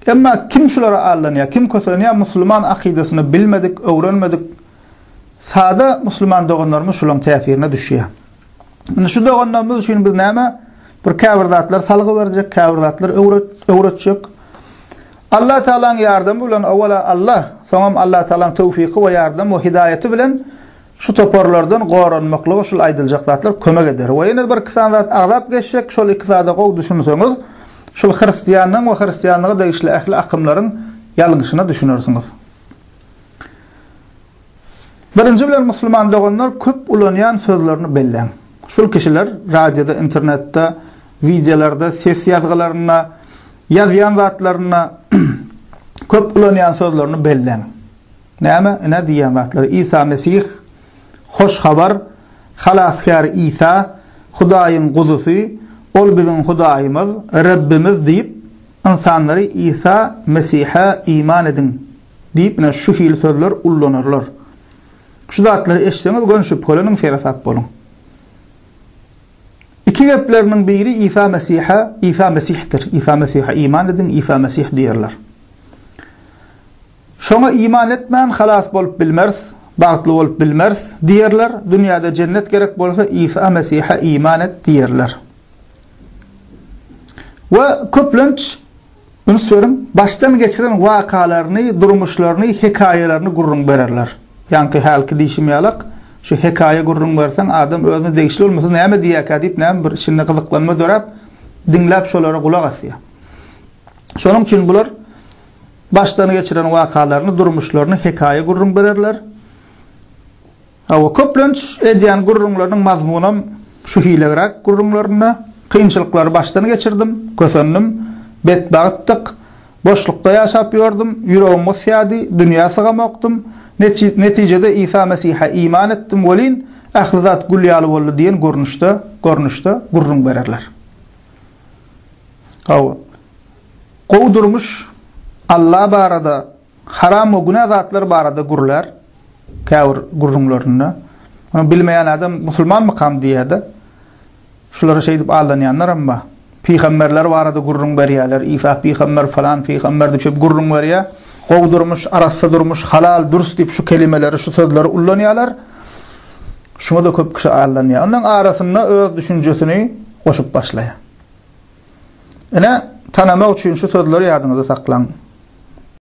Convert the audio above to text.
Emma kim şulara aldanýar, kim kösenýär, musulman akydasyny bilmedik, öwrenmedik sada musulman doganlarymyz şulaň täsirine düşýär. Indi şu doganlarymyz üçin biz näme? Bir käbir zatlar salgy berjek, käbir zatlar öwretjek. Allah Taalanyň ýardamy bilen owala Allah, soňam Allah Taalanyň towfyky we ýardamy we hidaýaty bilen şu toparlardan goranmaklyga şul aýdyljak zatlar kömek eder. We ýene bir iki sany zat agzap geçjek, şol iki zada gowy düşünseňiz, şul hristianlygyň we hristianlyga degişli ähli akymlaryň ýalňyşyna düşünersiňiz. Birinji bilen musulman doganlar köp ulanýan sözlerini belläň. Şul kişiler radioda, internetde, wideolarda, ses ýazgylarynda, ýazýan zatlarynda köp ulanýan sözlerini belläň. Näme? Ine diýýän zatlary. Isa Mesih, Hoş Habar, Halasgär Isa, Hudaýyň Guzusy, Ol biziň Hudaýymyz, Rebbimiz diýip, ynsanlary Isa Mesihe iman ediň diýip ine şu hili sözler ullanarlar. Şu zatlary eşitseňiz göni şübheleniň seresap boluň. Iki gepleriniň biri Isa Mesihe, Isa Mesihdir. Isa Mesihe iman ediň, Isa Mesih diýerler. Şoňa iman etmän halas bolup bilmeris, bagtly bolup bilmeris diýerler. Dünýäde jennet gerek bolsa Isa Mesihe iman et diýerler. We köplenç Üns beriň, başdan geçiren wakalaryny, durmuşlaryny, hekaýalaryny gürrüň bererler. Ýaňky hälki diýşim ýalak, şu hekaýa gürrüň berseň, adam özüne degişli bolmasa näme diýýärkä diýip, näme bir içinde gyzyklanma döräp, diňläp şolara gulak asýar. Şonuň üçin bular başdan geçiren wakalaryny, durmuşlaryny hekaýa gürrüň bererler. Hawa, köplenç edýän gürrüňleriniň mazmunam şu hilegräk gürrüňlerinde, Kynçylyklary başdan geçirdim, kösendim, betbagtdyk, boşlukda ýaşap ýördüm, ýüregim gysýardy, dünýä sygamokdym, netijede Isa Mesihe iman etdim welin, ähli zat gül ýaly boldy diýen görnüşde, görnüşde gürrüň bererler. Hawa, gowy durmuş Alla barada Haram we günä zatlar barada gürlär käbir gürrüňlerinde. Ony bilmeýän adam musulmanmykam diýýär-de. Şulara şeýdip aldanýanlaram bar. Pygamberler barada gürrüň berýärler. Isa pygamber, falan pygamber diýip şeýdip gürrüň berýär. Gowy durmuş, arassa durmuş, halal, dürs diýip şu kelimeleri, şu sözleri ullanýarlar. Şuňa-da köp kişi aldanýar. Ondan arasynda öz düşünjesini goşup başlaýar. Ine, tanamak üçin şu sözleri ýadyňyzda saklaň.